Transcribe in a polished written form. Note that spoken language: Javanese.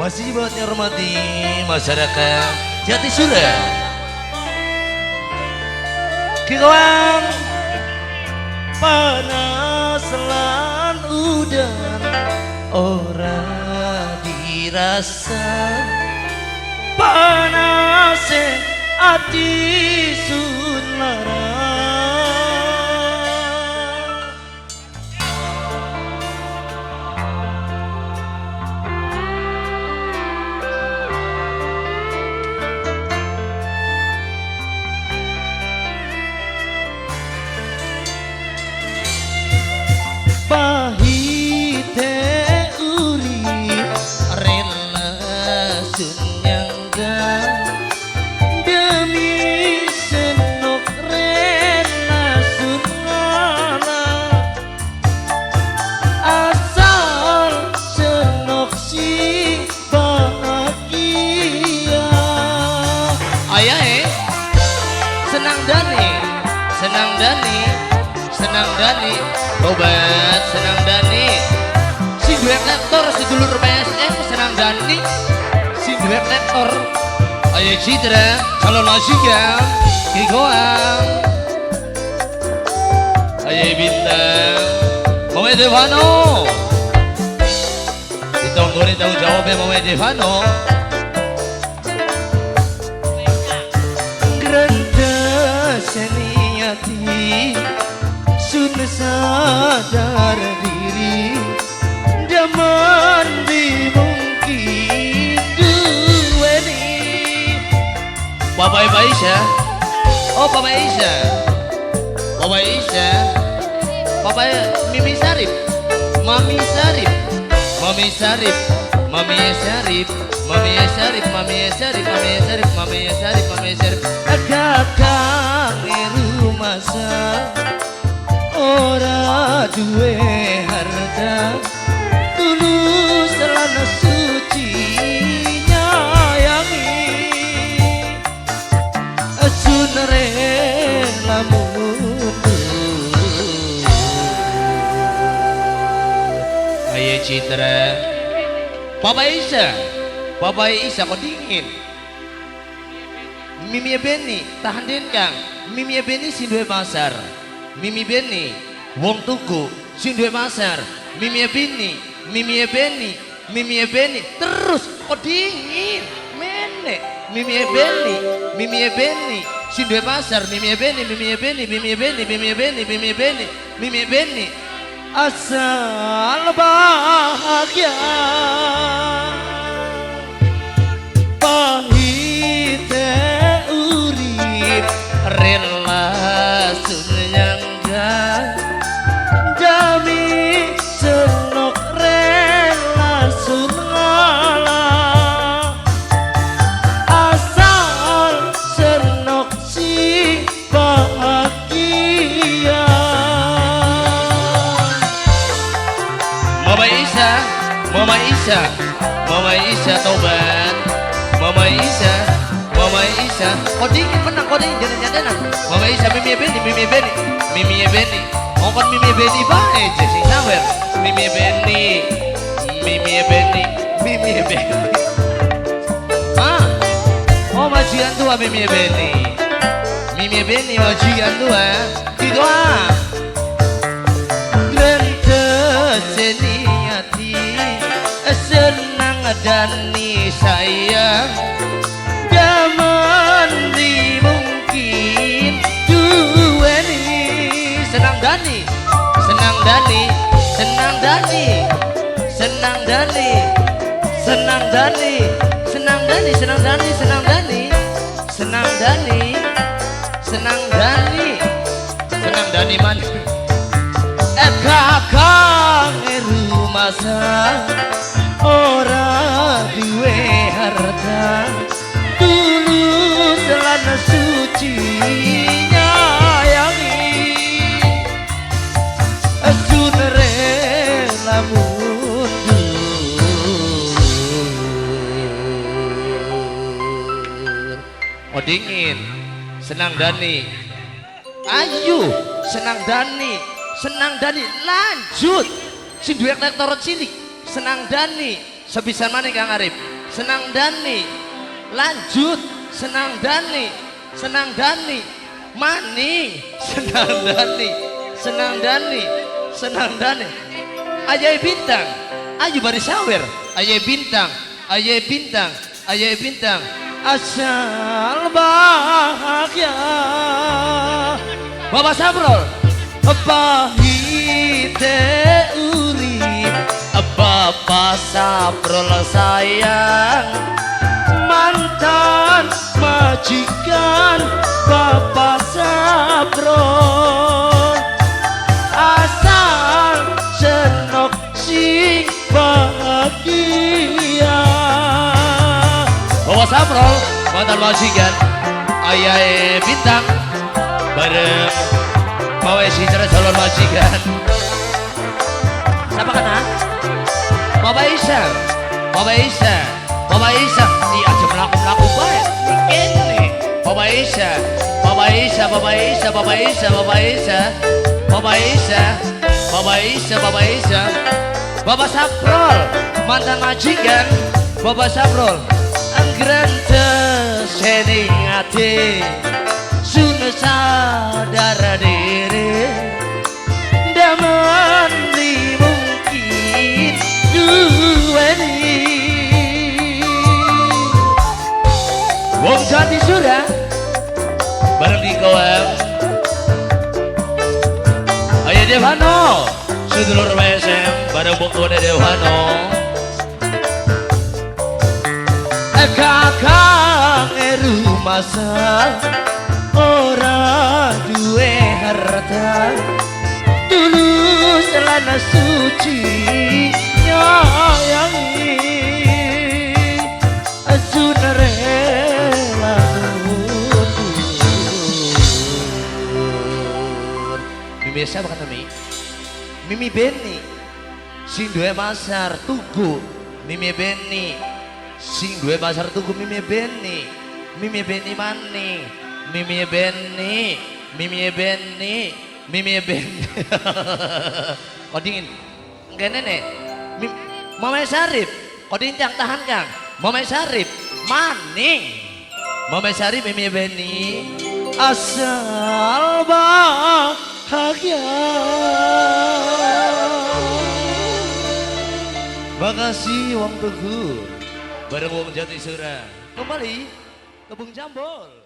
Masih buat hormati masyarakat Jatisura. Kiwang panas lan udan ora dirasa, panas ati sun lara. Pahite urip rela sun nyangga, demi senok rela sun ngalah, asal senok si bahagia. Ayah senang dani, senang dani, senang dani, tobat senang dani. Si duwe lektor, si dulur PSM senang dani, si duwe lektor. Ayo Citra, calon lasiga, Kikoang. Ayo Bintang, Mama Devano. Ditunggu nih tanggung jawabnya Mama Devano. Grantes niati sun sadar diri, jaman di mungkin duweni. Bapak Ibu Aisyah, oh Bapak Aisyah, Bapak Aisyah, Bapak Mimi Sarip, Mami Sarip, Mami Sarip, Mami Sarip, Mami Sarip, Mami Sarip, Mami Sarip, Mami Sarip, Mami Sarip. Kakang rumasa ora duwe harta, tulus lan suci nyayangi, sun rela mundur. Ayo Citra, Papa Isa, Papa Isa kok dingin. Mimi Beni tahan den Kang. Mimi Beni sing duwe pasar. Mimi Beni wong tuku sing duwe pasar. Mimi Beni, Mimi Beni, Mimi Beni terus kok dingin menek. Mimi Beni, Mimi Beni sing duwe pasar. Mimi Beni, Mimi Beni, Mimi Beni, Mimi Beni, Mimi Beni, Mimi Beni asal bahagia. Pahite urip rela sun nyangga, demi senok rela sun ngalah, asal senok si bahagia. Mama Isa, Mama Isa, Mama Isa tobat, Mama Isa, Mama Isa, kok dingin menang, kok dingin jangan nyadenan. Mama Isa, Mimi Beni, Mimi Beni, Mimi Beni, ngomong Mimi Beni bae sing sawer. Mimi Beni, Mimi Beni, Mimi Beni. Ah, oh majikan tua Mimi Beni, Mimi Beni majikan tua, gitu ah. Niati senang dani sayang, jaman di mungkin duweni. Senang dani, senang dani, senang dani, senang dani, senang dani, senang dani, senang dani, senang dani, senang dani, senang dani, senang dani man. Kakang rumasa ora duwe harta, tulus lan suci nyayangi, sun rela mundur. Oh dingin, senang dani, ayo senang dani, senang dani lanjut. Sing duwe lektor cilik senang dani sebisa mana Kang Arif. Senang Dani, lanjut, Senang Dani, Senang Dani, maning, Senang Dani, Senang Dani, Senang Dani, Ayah Bintang, ayo baris sawer, Ayah Bintang, Ayah Bintang, Ayah Bintang, asal bahagia. Bapak Saprol, pahite urip, Bapak Saprol sayang, mantan majikan Bapak Saprol, asal senok sing bahagia. Bapak Saprol mantan majikan Ayah Bintang bareng Bawa Citra calon majikan. Siapa kena? Bapak Isa, Bapak Isa, Bapak Isa. Iya aja melaku-melaku baik. Ini Bapak Isa, Bapak Isa, Bapak Isa, Bapak Isa, Bapak Isa, Bapak Isa, Bapak Isa, Bapak Isa, Bapak Saprol mantan majikan. Bapak Saprol anggrentes sening ati sun sadar diri daman li mungkin duweni. Wong Jati Sura bareng di koam. Ayo Devano sedulur WSM bareng bungkune Devano. Kakang rumasa ora duwe harta, tulus lan suci nyayangi, sun rela mundur. Mimi siapa kata Mi? Mimi Beni sing duwe pasar Tugu. Mimi Beni sing duwe pasar Tugu. Mimi Beni, Mimi Beni maning, Mimi Beni, Mimi Beni, Mimi Beni. Kok dingin? Kene nih, Mama Sarip, kok dingin kang tahan kang. Mama Sarip, maning, Mama Sarip, Mimi Beni, asal bahagia. Makasih Wong Tugu, bareng Wong Jati Sura. Kembali ke Bung Jambol.